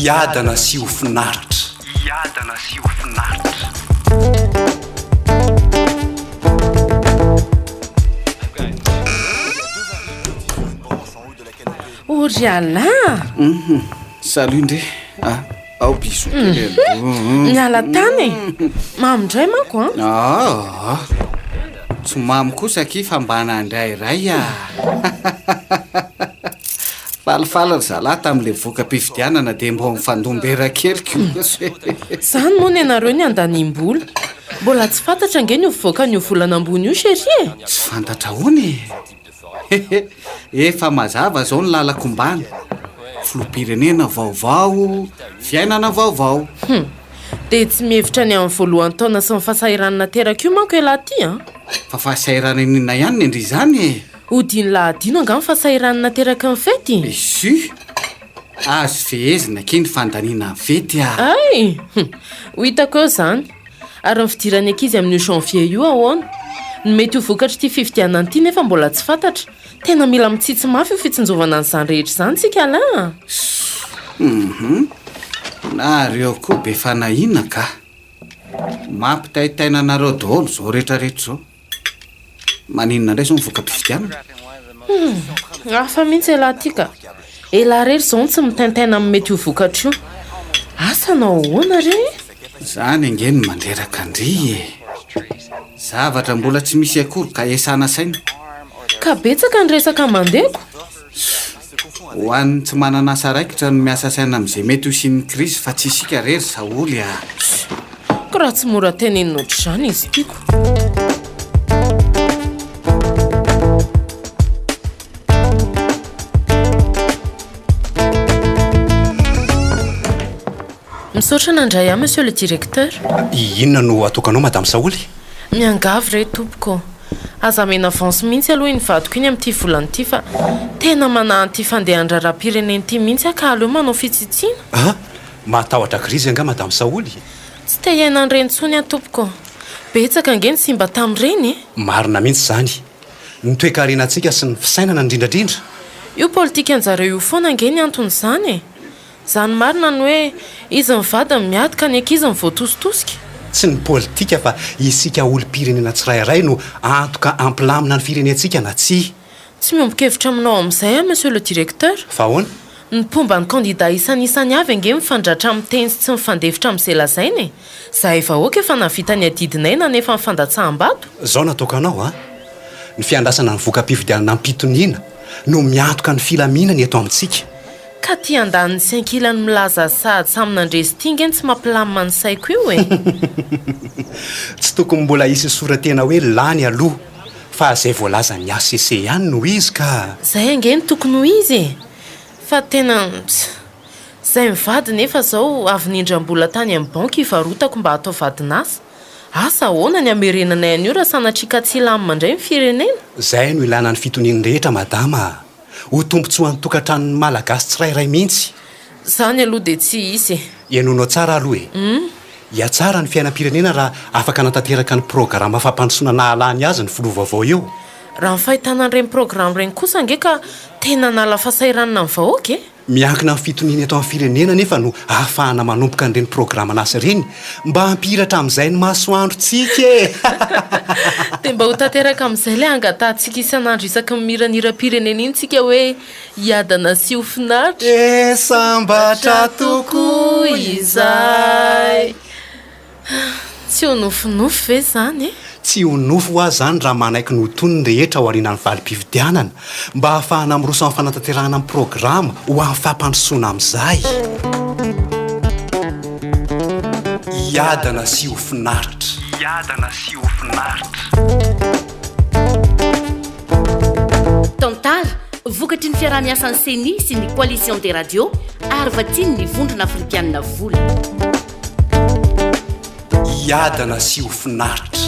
Hiadana sy ho finaritra. Hiadana sy ho finaritra. O ry Alain a! Salut ndry ah, ao bisous kely aloha. Niala tany e! Mamo indray manko an! Ah, tsy mamo kosa akia fa mba nandrairay ah. Falifaly ry zalahy tamin'ilay voka-pifidianana dia mbô nifandom-bera kely kosa e. Zany moa nenareo ny andaniam-bola. Mbola tsy fantatra ange ny ho voakan'io volana ambony io chérie e! Tsy fantatra ahoana e! Hehe, efa mazava izao ny lalan-kombana. Filoham-pirenena vaovao, fiainana vaovao. Hum, dia tsy mihevitra ny amin'ny voalohan-taona sy ny fahasahiranana ateraka io manko ialahy ity an! Fa fahasahiranana inona ihany ny an-dry izany e? Hodian'lah adino angaha ny fahasahiranana ateraky ny fety? Izy! Azo fehezina akia ny fandaniana ny fety a! Hay! Hum, ho hitako eo izany. Ary ny fidiran'ny ankizy amin'io janvier io ahoana? Ny mety ho vokatr'ity fifidianana ity nefa mbola tsy fantatra. Tena mila mitsitsy mafy io fitsinjovana an'izany rehetra izany tsika Alain a! Hum, nareo koa be fanahiana ka! Mampitaitaina anareo daholo izao rehetrarehetra izao. Maninona indray izao ny voka-pifidianana? Hum, hafa mihitsy elah ty ka. Elah rery izao no tsy mitaintaina amin'ny mety ho vokatr'io. Asa hanao ahoana re? Izany ange no mandreraka an-dry e! Zavatra mbola tsy misy akory ka esana saina. Ka betsaka ny resaka mandeha ko. Ho an'ny tsy manana asa raikitra no miasa saina amin'izay mety ho hisian'ny krizy fa tsy isika re ry Saholy a! Ko raha tsy mora tenenina ohatr'izany izy ity ko. Misaotra nandray ahy Monsieur le Directeur. Inona no ataoko anao Madame Saholy? Miangavy re tompoko. Aza amena avance mihitsy aloha iny vadiko iny amin'ity volana ity fa tena manahy an'ity fandehan'ny raharaham-pirenena ity mihitsy aho ka aleo manao fitsitsiana. Ah! Mahatahotra krizy angaha Madame Saholy? Tsy te hiaina an'ireny intsony aho tompoko. Betsaka ange ny simba tamin'ireny e! Marina mihitsy izany. Ny toekarenantsika sy ny fisainana indrindra indrindra. Io politikan-jareo io foana ange ny anton'izany e! Zany marina ny hoe izy mivady no miady ka ny ankizy no voatositosika. Tsy ny politika fa isika olom-pirenena tsirairay no antoka hampilamina ny firenentsika na tsia. Tsy miombon-kevitra aminao amin'izay aho Monsieur le Directeur. Fa ahoana? Ny mpomba ny kandida isanisany avy ange mifandratra amin'ny teny sy tsy mifandefitra amin'izay lazaina e! Zahay vahoaka efa nahavita ny adidinay nanefa ny fandatsaham-bato. Zao no ataoko anao a! Ny fiandrasana ny voka-pifidianana am-pitoniana no miantoka ny filaminana eto amintsika. Ka ty andaniny sy ankilany milaza sahady samy nandresy ty nge no tsy mampilamina ny saiko io e! Tsy tokony mbola hisy sora-tena hoe lany aloha fa zay voalazan'ny HCC ihany no izy ka! Zay ange no tokony ho izy e! Fa tena zay mivady nefa zao avy nindram-bola tany amin'ny banky hivarotako mba hatao vadin'asa. Asa ahoana ny hamerenanay an'io raha sanatria ka tsy hilamina indray ny firenena? Zay no ilana ny fitonian'ny rehetra madama a! Ho tombontsoan'ny tokantranon'ny Malagasy tsirairay mihitsy. Izany aloha dia tsy hisy e. Henoinao tsara aloha e. Hihatsara ny fiainam-pirenena raha afaka hanatanteraka ny programa fampandrosoana nahalany azy ny filoha vaovao eo. Raha ny fahitana an'ireny programa ireny kosa ange ka tena hanala fahasahiranana ny vahoaka e. Miankina amin'ny fitoniana eto amin'ny firenena anefa no ahafahana manomboka an'ireny programan'asa ireny mba hampihiratra amin'izay ny masoandrontsika e! Dia mba ho tanteraka amin'izay ilay angatahantsika isan'andro isaky ny mihira ny hiram-pirenena iny tsika hoe hiadana sy ho finaritra. E sambatra tokoa izay. Tsy ho nofinofy ve izany e? Tsy ho nofy hoa izany raha manaiky ny ho tony ny rehetra ao aorianan'ny valim-pifidianana mba hahafahana miroso amin'ny fanatanterahana ny programa ho amin'ny fampandrosoana amin'izay. Hiadana sy ho finaritra. Hiadana sy ho finaritra. Tantara, vokatry ny fiaraha-miasan'ny Ceni sy ny Coalition des radios ary vatsian'ny Vondrona Afrikanina vola. Hiadana sy ho finaritra.